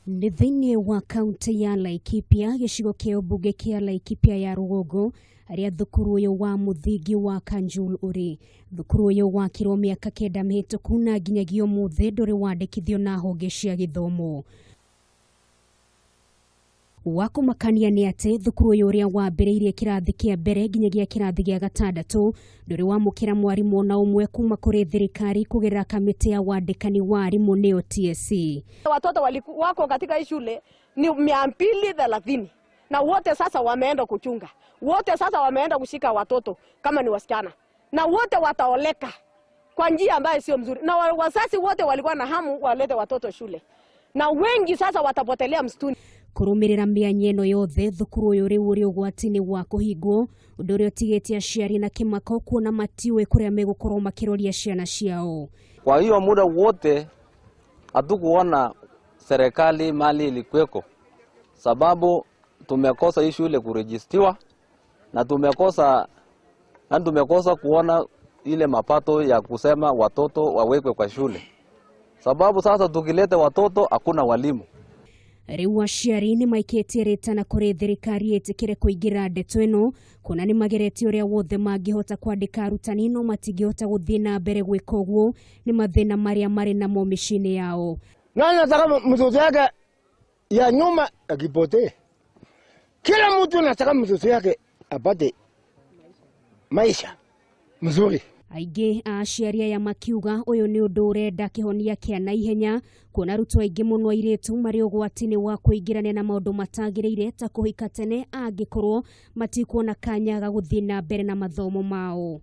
Nĩ thĩinĩ wa kaunti ya Laikipia, gĩcigo kĩa ũmbunge kĩa Laikipia ya rũgongo, harĩa thukuru ũyũ wa mũthingi wa Kanjul ũrĩ. Thukuru ũyũ wakirwo mĩaka 9 mĩhĩtũku na nginyagia ũmũthĩ ndũrĩ wandĩkithio na honge cia gĩthomo. Wa kũmakania nĩ atĩ thukuru ũyũ ũrĩa wambĩrĩirie kĩrathi kĩa mbere nginyagia kĩrathi gĩa gatandatũ ndũrĩ wamũkĩra mwarimũ ona ũmwe kuma kũrĩ thirikari kũgerera kamĩtĩ ya wandĩkani wa arimũ nĩyo TSC. Watoto wako katika hii shule ni 230 na wote sasa wameenda kuchunga, wote sasa wameenda kushika watoto kama ni wasichana, na wote wataoleka kwa njia ambayo sio mzuri, na wazazi wote walikuwa na hamu walete watoto shule, na wengi sasa watapotelea msituni. Kũrũmĩrĩra mĩanya ĩno yothe, thukuru ũyũ rĩu ũrĩ ũgwati-inĩ wa kũhingwo, ũndũ ũrĩa ũtigĩte aciari na kĩmako kuona matiũĩ kũrĩa megũkorwo makĩroria ciana ciao. Kwa hiyo muda wote hatukuona serikali mali ilikuweko, sababu tumekosa hii shule kurejistiwa na tumekosa kuona ile mapato ya kusema watoto wawekwe kwa shule, sababu sasa tukileta watoto hakuna walimu. Rĩu aciari nĩ maikĩtie rĩtana kũrĩ thirikari ĩtĩkĩre kũingĩra ndeto ĩno, kuona nĩ mageretie ũrĩa wothe mangĩhota kwandĩka arutani no matingĩhota gũthiĩ na mbere gwĩka ũguo nĩ mathĩna marĩa marĩ namo mĩciĩ-inĩ yao. Nani anataka mtoto yake ya nyuma akipotee? Kila mtu anataka mtoto yake apate maisha mzuri. Aingĩ a aciari aya makiuga ũyũ nĩ ũndũ ũrenda kĩhonia kĩa naihenya, kuona arutwo aingĩ mũno airĩtu marĩ ũgwati-inĩ wa kũingĩrania na maũndũ matagĩrĩire ta kũhika tene angĩkorwo matikuona kanya ga gũthiĩ na mbere na mathomo mao.